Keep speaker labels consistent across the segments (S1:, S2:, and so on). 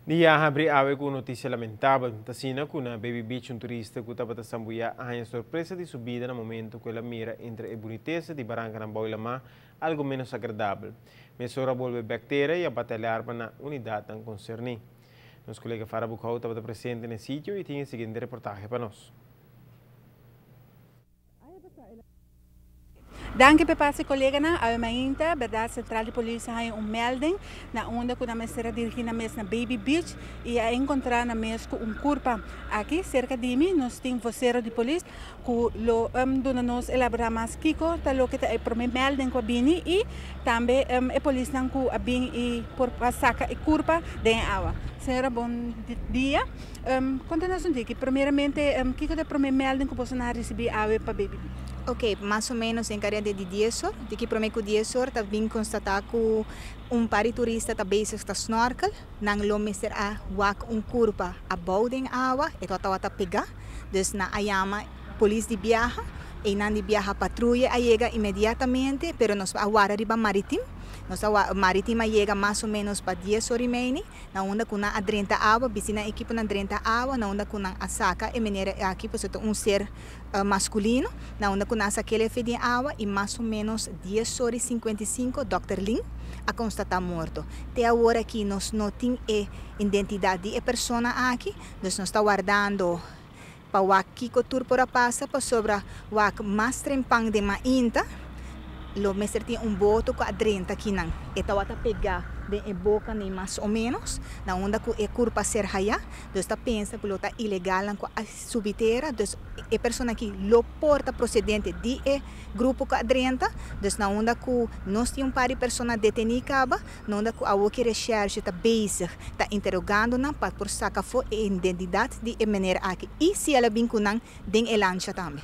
S1: Dia a habri awe ku notisia lamentabel. T'asina ku na Baby Beach un turista ku tabata sambuyá a haña sorpresa di su bida na momento ku el a mira entre e bunitesa di barankanan bou lamá algu ménos agradabel. Mesora a bolbe bèk tera i a bati alarma na unidatnan konserní. Nos kolega Farah Boekhoudt tabata presente na e sitio i tin e siguiente reportahe pa nos.
S2: Danki p'e pase koleganan. Awe mainta, berdad, Sentral di Polis a haña un melding na unda ku nan mester a dirigí nan mes na Baby Beach i a enkontrá nan mes ku un kurpa. Aki serka di mi nos tin vosero di polis ku lo duna nos elaborá mas kiko ta loke ta e promé melding ku a bini i tambe e polisnan ku a bin i por a saka e kurpa den e awa. Señora bon dia. Konta nos un tiki, primeramente kiko ta e promé melding ku boso nan a risibí awe pa Baby Beach?
S3: Ok, mas o menos den karea di dies or, tiki promé ku dies or ta bin konstatá ku un par di turista ta bezig ta snorkel, nan lo mester a wak un kurpa abou den awa, e tabata pegá, dus nan a yama polis di biaha, einan di biaha patruye a yega inmediatamente, pero nos a wara riba maritim, nos a maritim a yega mas o menos pa dies or i meini. Na unda ku nan a drenta awa, bisti nan ekiponan drenta awa, na unda ku nan a saka e manera aki pasobra ta un ser maskulino, na unda ku nan a sak'el efe den awa i mas o ménos dies ora i 55 dòkter Lin a konstatá morto. Te awor aki nos no tin e identidat di e persona aki, dus nos ta wardando pa wak kiko tur por a pasa pasobra wak mas trempan den mainta lo mester tin un boto ku a drenta kinan. E tabata pegá den e boka nei mas o ménos, na unda ku e kurpa a ser hayá. Dus ta pensa ku lo ta ilegalnan ku a subi tera, dus e persona aki lo por ta prosedente di e grupo ku a drenta. Dus na unda ku nos tin un par di persona detení kaba, Na unda ku awoki reshershe ta bezig ta interogando nan pa por saka afó e identidat di e meneer aki i si el a bin ku nan den e lancha tambe.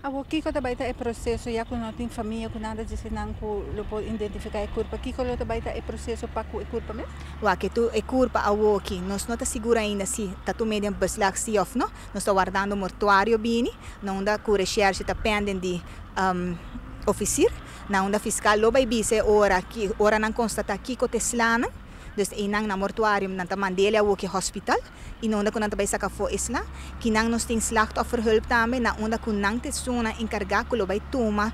S2: Awor kiko ta bai ta e proseso ya ku no tin famia ku nada djis nan ku lo por identifiká e kurpa kiko lo ta bai ta e proseso pa ku e kurpa mes?
S3: Wak tu e kurpa awoki nos no ta sigur ainda si ta tum'é den beslag si òf no. Nos ta wardando mortuario bini na unda ku reshershe ta penden di ofisir. Na unda fiscal lo bay bisa e ora ki ora nan constata kico ta e slanan, dus eynan na mortuarium nan ta mandele awoki hospital y na unda cu nan ta bay saca afo e sla. Kinan nos tin slachtofferhulp tambe na unda cu nan ta esunnan encarga cu lo bay tuma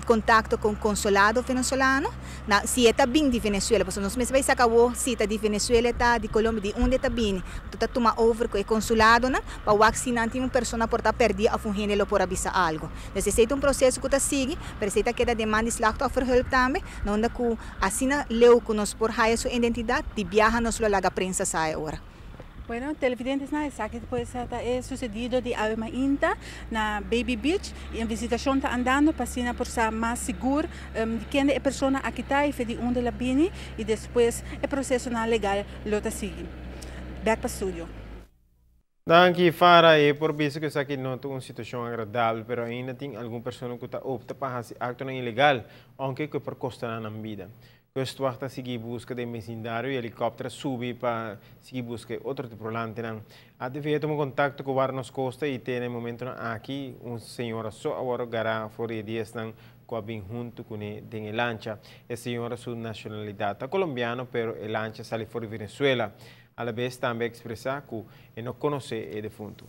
S3: contacto con consolado venezolano na si e ta bin di Venezuela pasobra nos mester bay saca awo si ta di Venezuela e ta di Colombia di unda e ta bini tu ta tuma over cu e consuladonan pa wak si nan tin un persona por ta perdi of un hende lo por a bisa algo. Dus esei ta un proseso ku ta sigui, pero esei ta keda den man di Slachtofferhulp tambe, na unda ku asina leu ku nos por haya su identidat, di biaha nos lo laga prensa sa e ora.
S2: Bueno, televidentesnan, esaki pues ta e susedido di awe mainta na Baby Beach y investigacion ta andando pa asina por sa mas sigur di kende e persona aki ta y fe di unda el a bini y despues e procesonan legal lo ta sigui. Bek pa studio.
S1: Danki Farah, e por bisa ku esaki no ta un situashon agradabel, pero ainda tin algun persona ku ta opta pa hasi aktonan ilegal, ounke ku e por kosta nan nan bida. Kustwacht ta sigui buska den besindario i helikòpter a subi pa sigui buska e otro tripulantenan. ATV a tuma kontakto ku Warnos Costa i te na e momentonan aki un señora so a wòrdu gará for di e diesnan ku a bin huntu kuné den e lancha. E señora su nashonalidat ta kolombiano pero e lancha sali for di Venezuela. Alabes tambe a ekspresá ku e no konosé e defuntu.